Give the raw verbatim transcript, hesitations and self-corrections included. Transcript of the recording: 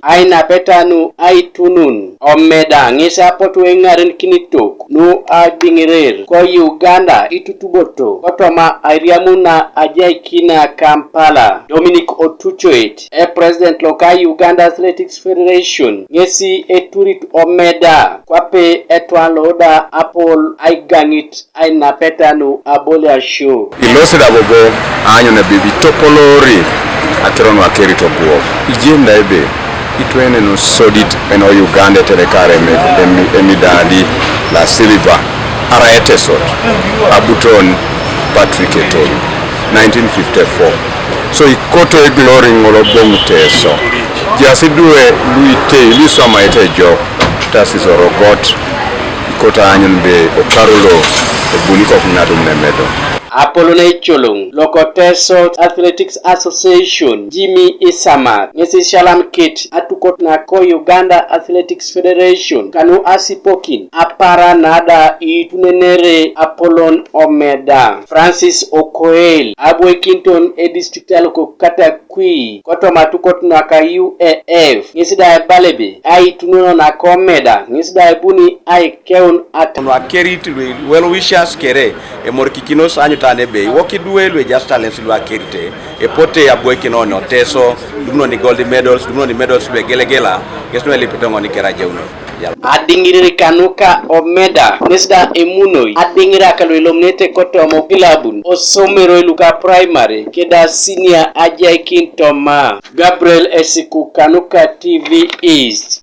Ainapeta nu aitunun Omeda ŋes apotu eŋaren kinitok nu adiŋirer ko Uganda itutuboto kotoma airiamun na ajaikina Kampala. Dominic Otuchoit, e president loka Uganda Athletics Federation, ŋesi eturit Omeda kwape etwan loda apol aigaŋit ainapeta nu aboliasio. Ilosi da bobo aanyu nebi itopolori akiro nu akerito buo. Ijenda ebe itwene nu sodit eno Uganda eterekar emi- emi- emidadi la silver ara etesot abuton Patrick Etol nineteen fifty-four. So ikoto eglori ŋolo boŋ teso. Jasi duwe luite ilisoma ite jok tasis orogot. Ikoto anyun be okaro lo ebuni kok nadum nemedo. Apolon ecoloŋ loko Teso Athletics Association Jimmy Isamat ŋesi sialam kit atukot nako Uganda Athletics Federation kanu asipokin apara nada itunenere Apolon Omeda. Francis Okoel abwoikinton edistrict aloko Katakwi kotoma atukot naka U A F ŋesi da ebalebe aitunono nako Omeda ŋesi da ebuni aikeun ata. Akerit lu well wishers kere emorikikinos anyutan ebe iwok idwe lu ejaas talents lu akerite epote abwoikin oni Oteso, dumuno ni gold medals, dumuno ni medals lu egelegela, ŋes nu elipito ŋoni kera jeuno. Adiŋirir kanuka Omeda ŋes da emunoi adiŋirak lu ilomunete kotoma okilabun osomeroi luka primary keda senior ajaikin toma. Gabriel Esiku kanuka T V East.